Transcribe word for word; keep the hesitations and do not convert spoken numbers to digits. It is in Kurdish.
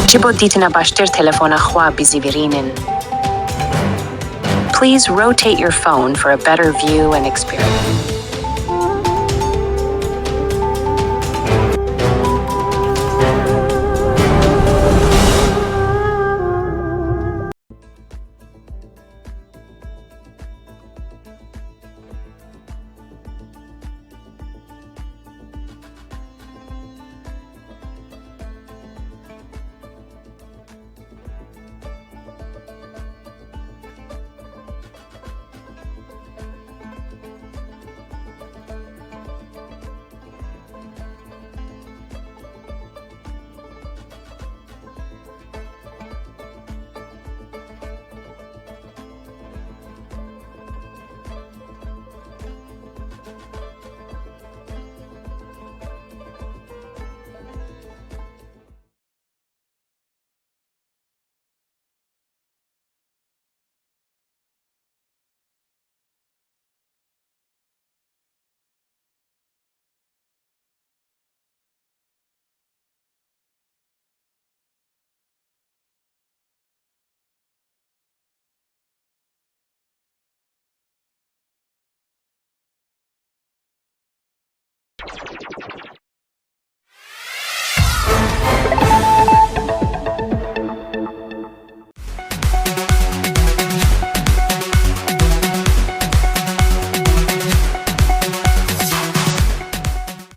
Ji bo dîtina baştir telefona xwe bizîvirînin. Please rotate your phone for a better view and experience.